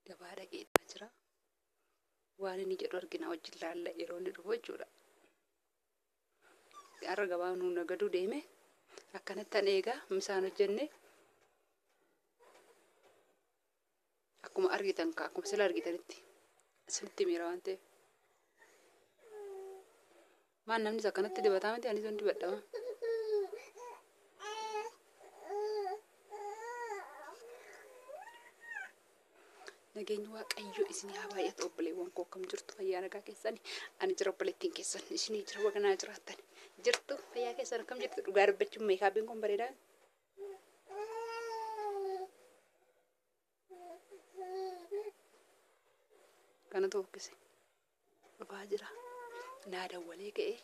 Gabaa dhaqee jira. Waan inni jedhu argina wajjin laalla yeroo inni dhufu jechuudha. Har'a gabaa nu nagaduu deeme akkanattan eegaa misaan hojjenne akkuma argitan akkuma sila argitanitti isinitti miira waan ta'eef. Maal namnis akkanatti dibataa miti anis hundi dibadhama. Nageenyi Waaqayyoo isinii haa baay'atu obboleewwan koo akkam jirtu fayyaa nagaa keessani ani jira obboleettiin keessan isinii jira waganaa jiraattan jirtu fayyaa keessan akkam jirtu dhugaa dubbachuun meekaappiin kun bareedaa. Kanatu hokkise dhufaa jira naa dawwalee ka'ee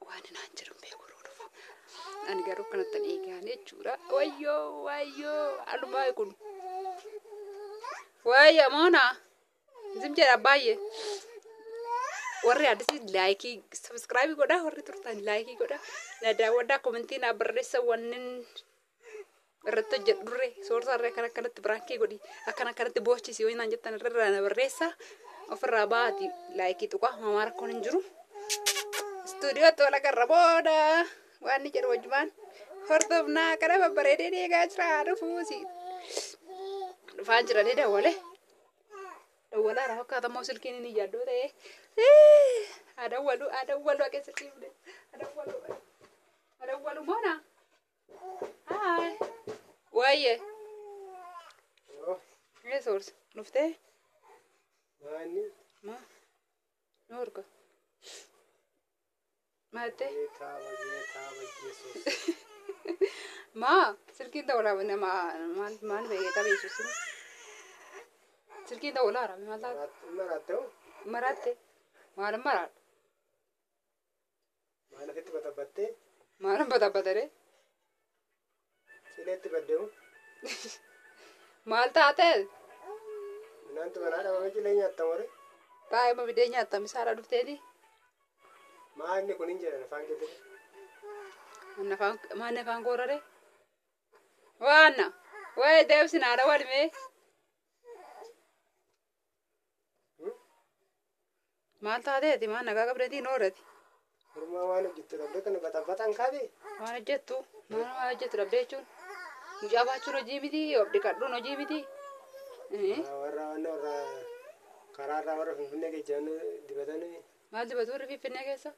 waan naan jiru hin beeku yeroo dhufu ani garuu akkanattan eegaan jechuudha. Wayyoo wayyoo alumaa kun. Wayya moona zim jedha baay'ee. Warri addisii laayikii sabiskiraabii godhaa warri turtan laayikii godhaa na daawwadhaa komentii naa barreessa wanneen irratti hojjedhurre soorsaarree akkana akkanatti biraankii godhi akkana akkanatti boochisi yoo naan jettan irra na barreessa ofirraa baati laayikii tuqaa mamaa rakkoon hin jiru. Istuudiyootti wal agarra booda waan ni jedhu wajjumaan hordofnaa kana babbareedee eegaa jira dhufuusi. Dhufaan jiranii dawwale. Dawwalaara fakkaata immoo silkiin inni yaaddoo ta'ee. Adawwalu adawwalu akka silkii fide. Adawwalu adawwalu moona. Haay. Waayee. Ee soorsa dhuftee. Maanni Ma. Noorka. Maattee. ጌታ በኢየሱስ Maa silkiin dawwalaa nama maal maal beekaa beesus. Silkiin dawwalaara maal taate. መራተው Maratte. Maal maraadha. maal ofitti baxabbattee Maal baxabbatare. cileetti baddeemu Maal taate. midhaantu manaa dhabame cilee nyaatta more. Baay'ee bidee nyaatta misaadha dhufteeti. Maanni kun hin jedhan afaan keessatti. Maanni afaan koorare. Waanna. Waa'ee deebisina haadha walimee. Maal taateeti maal nagaa qabdeetii noorati. Mormaa waan hojjettu dhabdee kana baxabbatan kaate. Waan hojjettu maal waan hojjettu dhabdee jechuun mucaa baachuun hojii miti of dhiqadhuun hojii miti. Warra warra karaarraa warra Finfinnee geejjiban dibatan. Maal dibatu warri Finfinnee keessa?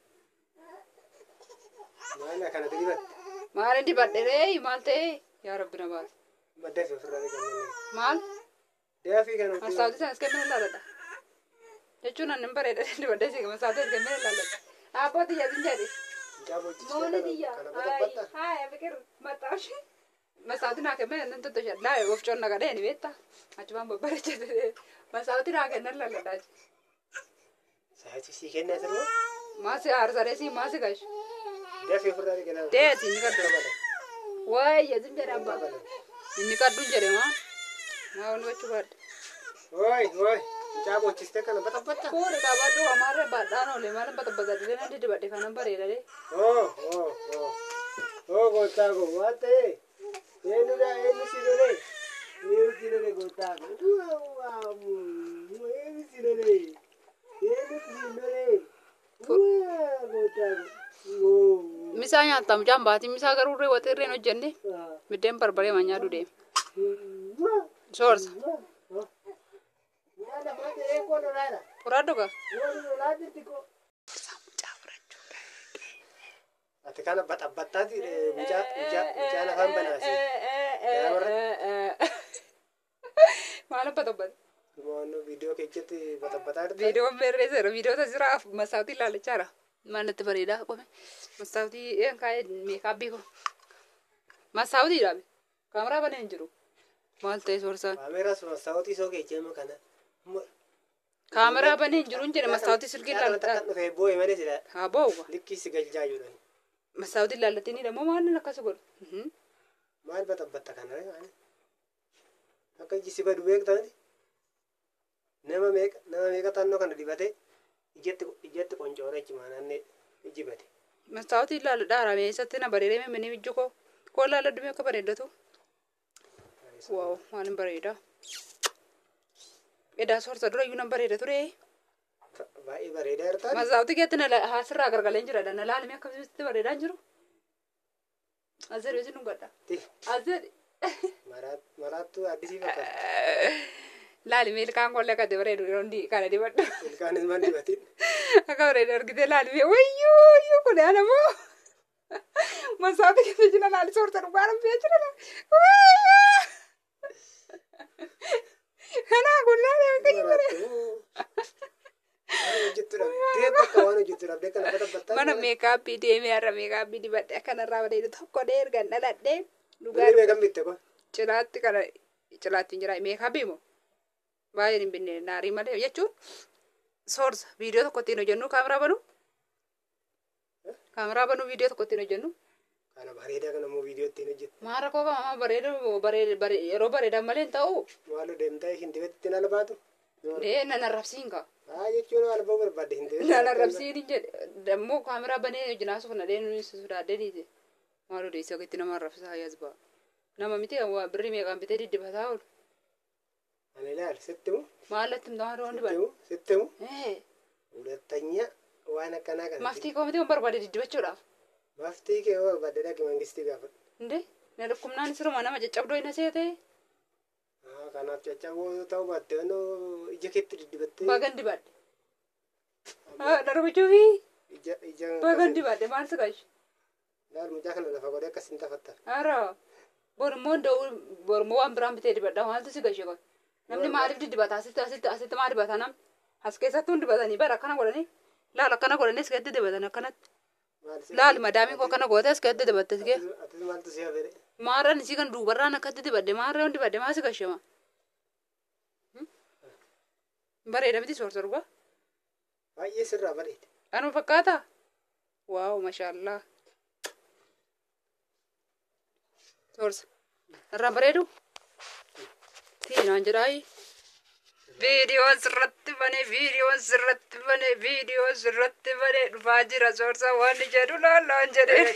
Maal akkanatti dibatte? Maal dibadhe ree maal ta'ee yaa rabbi na baase. Madda fi ofirraa dhiqannee. Maal? Deefi kan Mastaawwatii sana as kennee ilaaladha. Jechuun ani hin bareeda dibadhee si mastaawwatii as kennee ilaaladha. Abbootii yaadin jedhe. Mucaa boochistee Mooni tiyya. kana baxabbatta. Haaya fikir maxxaashi. Mastaawwatii naa kennee nan tottosha. Laa of coonna gadhee ni beektaa. Achumaan babbareechate. Mastaawwatii naa kennan ilaaladha. Sa'aatii sii kennaa sirba. Maasi aarsaree si maasi gash. Deefi ofirraa dhiqannaa. Deeti inni kadhu. Waayee zim jedhe abbaa. Inni kadhu jedhe maa. Maa wani gochuu baadhe. Oi oi mucaa boochistee kana baxabbatta. Fuudhi qabadhu amaarree baadhaan oole maal baxabbata dilee nan didibadhe kanan bareedadhe. Oh oh oh oh gooftaa koo waan ta'e eenyudha eenyu si lole eenyu si lole gooftaa koo eenyu si lole eenyu si lole gooftaa koo. Misaa nyaatta mucaan baatii misaa garuu irree waxii irreen hojjenne biddeen barbaree maa nyaadhu deema. Soorsa. Furaadhu gaa. Mucaa furachuudha. Ati kana baxabbattaati mucaa mucaa mucaan afaan banaasi. Maal baxabbate? Dhumaannu viidiyoo keessatti baxabbataa jirta. Viidiyoon barreesseera. Viidiyoota jira mastaawwatii ilaalachaa jira. Maal natti bareedaa qome. Mastaawwatii een kaa'ee meekaapii koo. Mastaawwatii dhaabe. Kaameraa banee hin jiru. Maal ta'e soorsaan? Kaameeraa mastaawwatii soo keejjama kana. Kaameraa banee hin jiru hin jedhe mastaawwatii silkii ilaalachaa. Kan dhufee boo'e malee sila Haa boo'u. likkii si galchaa jedhan. Mastaawwatii ilaallatanii dha moo maal akkas godhu? Maal baxabbatta kana ree? Akka iji si badu beektaa miti? Nama meeqa nama meeqa xannoo kana dibatee ijatti ijatti qoncoora jechuudha naannee iji bade. Mastaawwatii ilaaladhaa haramee eessatti na bareedee mini ijji koo. Koo ilaaladhu mee akka bareeddatu. Waaw maal hin bareedaa. Edaa soorsa dura iyyuu nan bareeda ture. Baay'ee bareedaa jirtaan. Mazaawti keetti na asirraa gargaleen jira. Na laalime akkasitti bareedaa jiru. Azir isin dhugadha. Azir. Maraattuu addisii fakkaata. Laalime ilkaan koollee akka bareedu yeroo hundi kana dibadhu. Ilkaanis man dibatin. Akka bareedu argitee laalime wayyuu wayyuu kun ana moo. Mazaawti keessa jira laali soorsa dhugaa rabbi jira. Wayyuu. Kanaa kun laali akka bareedu. Waan hojjettu dhabdee bakka waan hojjettu dhabdee kana baxabbattaa. Mana meekaappii deemee har'a meekaappii dibadhe akkanarraa bareedu tokko dhee ergan dhaladhee dhugaa Birrii meeqan bitte kun? Cilaatti kana cilaatti hin jira meekaappii moo baay'een hin binne naarii malee jechuun soorsa viidiyoo tokko ittiin hojjennu kaameraa banuu viidiyoo tokko ittiin hojjennu. Kana bareedaa kana immoo viidiyoo ittiin hojjettu. Maara koo qaba bareedu yeroo bareedan malee hin ta'u. Maaloo deemtee hin dibetti ittiin albaatu? Dee nan arrabsiin kaa. Haa jechuun alba'uu barbaadde hin dibetti. Nan arrabsiin hin jedhe dammoo kaameraa banee hojii suuf na deenu sodaadhee dhiise. Maaloo deessee ogeetti nama arrabsisaa yazbaa. Nama miti birrii meeqaan bitee diddibataa oolu. Ani ilaali sitti mu? Maallatti himtaa waan Sitti dibadhu. mu? Sitti mu? Hulatanya waan akkanaa kana. Maftii koo miti waan barbaade diddibachuudhaaf. Maftii kee yoo barbaadde dhaqi mangistii gaafadhu. Indee na dhukkubnaan siruma nama caccabdoo hin seete. Haa kanaaf caccaboo ta'uu baatte wanoo ija keetti diddibattee. Bagan dibadhe. Darbachuufi Ija ija. bagan dibadhe maal si qashi. Laal mucaa kana lafa godhee akkas hin tafattan. Hara borummoo da'uu borummoo waan biraan bitee dibadha maaltu si gashe qoy. Namni maaliif diddibata asitti asitti asitti maal dibata namni as keessattuu hin dibatanii bara akkana godhanii laal akkana godhanii as keessatti dibatan akkanatti. Laal madaamiin koo akkana goote as keessatti dibatte as keessa. Atis maaltu si hafere? Maarraan isii kan duubarraan akkatti dibadde maarraan dibadde maa si gashema. Bareeda miti soorsa dhugaa. Baay'ee sirraa bareeda. Anuma fakkaata? Waaw mashaallaa. Soorsa. Irraan bareedu? Tiinaan jedhaayi. Viidiyoon sirratti banee viidiyoon sirratti banee viidiyoon sirratti banee dhufaa jira soorsa wanni jedhu laallaan jedhee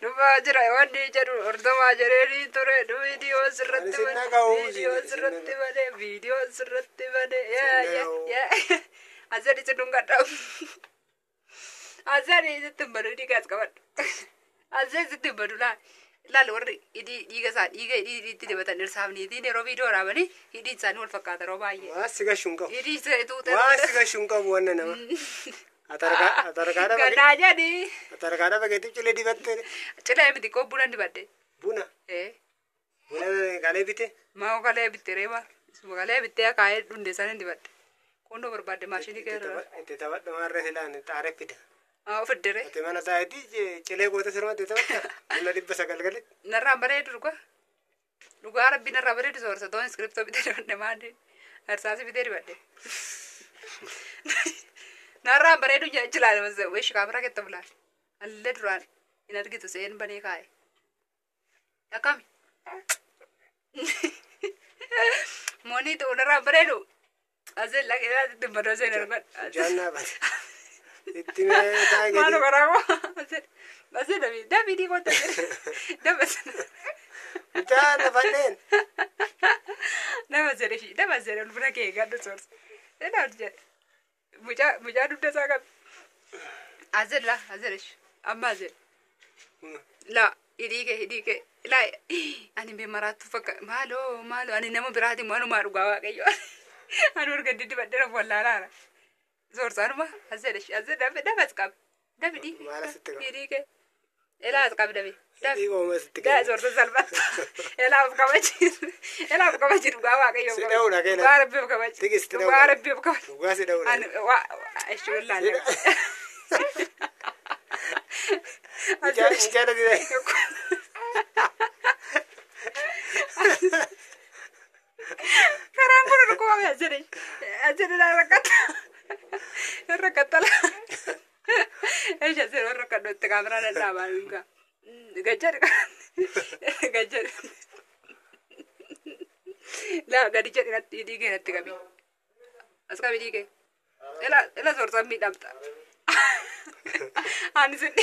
dhufaa jira wanni jedhu hordofaa jedhee ture viidiyoon sirratti Ani sin banee dhaga'u, viidiyoon sin sirratti dhaga'u. banee viidiyoon sirratti banee yaa Sin yaa dhaga'u. yaa asirri si dhungadha asirri sitti hin badu dhiiga as qabadhu asirri sitti hin badu laal laal warri hidhii dhiiga isaa dhiiga hidhii hidhiitti dibatan dhirsaaf niitiin yeroo viidiyoo waraabanii hidhiin isaanii wal fakkaata yeroo baay'ee. Waa si gashu hin qabu. Hidhii isa tuutee Waa si gashu hin qabu wanna nama. Atarkaadha Ganaa jedhi. atarkaadha bageetti cilee dibattee. Cilee miti koo buna dibadde. Buna. Buna kalee bite. Maa kalee bitte reema. Isuma kalee bittee kaayee dhunde sana dibadde. Kundoo barbaadde maashinii keessa. Itti taphadhu maarree silaan xaaree fida. Haa ofiddere. Ati mana taayetti cilee goota sirma itti taphatta. Buna 900 galitti. Narraan bareedu dhugaa. Dhugaa rabbi narraa bareedu soorsa toon iskiriptoo bitee dibadde maadde. Harsaasi bitee dibadde. Narraan bareedu jilaan weeshi kaameraa keetta bulaan. Allee duraan hin argitu seen banee kaa'e. Akkami? Moonii ta'u narraan bareedu. Aseen laqee itti baduu aseen argadhu. Mucaan bate. Itti mee taa'e Maalo gadi. karaa koo aseen aseen dabii dabii dhii kootta daba Mucaan lafanneen. nama jedhe shi nama jedhe ulfina kee gadhu soorsa. Nama jedhe mucaa mucaa dugda isaa qabi. Aseen la aseen ishi amma aseen. La hidhii kee hidhii kee la ani bee maraattu fakka maaloo maaloo ani nama biraati maalumaa dhugaa waaqayyo ani warga didibadhe of wallaalaara. Soorsaanuma aseen ishi aseen dabe dabe as qabi dabe dhii Maal asitti qabu? hidhii kee elaa as qabi dabe dabe. Hidhii qooma sitti Daa kenna. soorsa salphatta. Elaa of kabachiisu. Elaa of kabachi dhugaa waaqayyo. Si dha'uudha keela. Dhugaa rabbi of kabachi. Tigis si Dhugaa dha'uudha. rabbi of kabachi. Dhugaa si dha'uudha. Ani waa ishee wallaalle. Mucaan mucaan ati ta'e. Karaan kun dhukkuba asirri. Asirri laa rakkata. Rakkatta laa. Eesha asirri rakkadhu itti kaameraa dadhaabaa dhugaa. Gajjadhu. Gajjadhu. Laa gadi jedhi natti hidhii kee natti qabi. As qabi hidhii kee. Ela ela soorsan miidhamta. Ani sin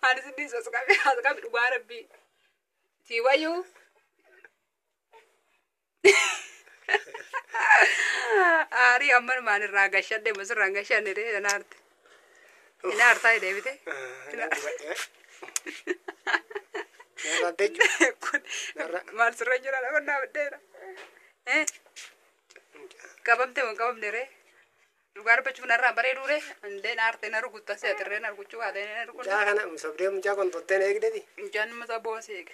ani sin dhiisu as qabi as qabi dhugaa rabbii. Si wayyuu. Aarii ammanumaan irraa gashadhe masirraan gashanne ree nan aarte. Hin aartaa deebite. Kun maal sirra jira lafa dhaabadheera. Qabamte moo hin qabamne ree? Dhugaa dubbachuuf narraan bareeduu ree? Indeen aarte na rukutta si atirree na rukuchuu baatee na rukunna. Mucaa kana sobdee mucaa qonxottee na eegdeti. Mucaan mataa boosee eega.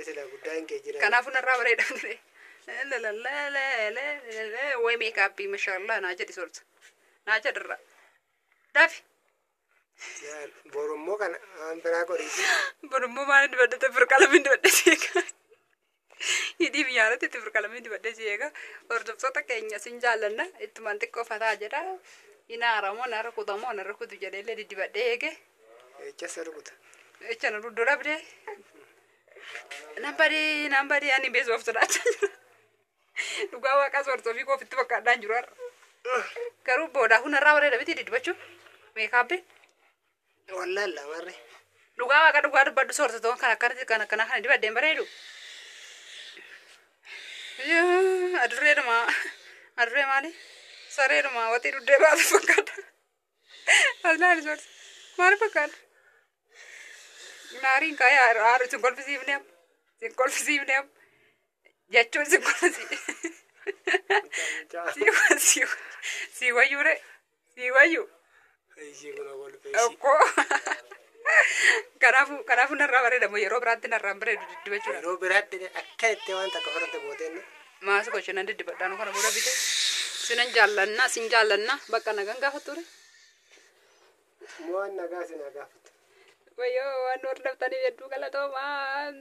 Sila guddaa hin kee jira. Kanaafuu narraa bareeda ture. Way meekaappii mashaallaa naa jedhi sorsa. Naa jedhirra. Dafi. Borummoo kana waan biraa qoriisi. Borummoo maal dibadhate firqalamiin dibadhe si eega. Hidhii biyyaarratti itti firqalamiin dibadhe si eega. Hordoftoota keenya sin jaallanna ittumaan xiqqoo fataa jedha. Inaaramoo na rukutamoo na rukutu jedhee illee diddibadhee eege. Echa se rukuta. Echa na duddu dhabde. Nan badee nan badee ani beesu of sodaachaa jira. Dhugaa waaqaa soortofii koo ofitti fakkaadhaan jiru har'a. Garuu boodaa kun irraa bareeda miti diddibachuun meekaappiin. Wallaan lamarre. Dhugaa waaqa dhugaa dubbadhu soortitoon kan akkanatti kan akkanaa kana dibadheen bareedu. Adurreedhuma adurree maali? Sareedhuma waxii duddee baatu fakkaata. As laali soorti maali fakkaata? Naariin kaayee aaru sin kolfisiifne amma sin kolfisiifne amma jechuun sin kolfisiifne. Si wayyuu re si wayyuu. Ishii kun kolfeessi. Okkoo. Kanaafuu kanaafuu narraa bareedamu yeroo biraatti narraan bareedu diddibachuudha. Yeroo biraatti akka itti waan takka ofirratti gooteen. Maas gocha nan diddibadhaan kana booda bite. Sinan jaallannaa sin jaallannaa bakka nagaan gaafa ture. Waan nagaa sin gaafatu. Wayyoo waan hordoftaniif hedduu galatoomaa.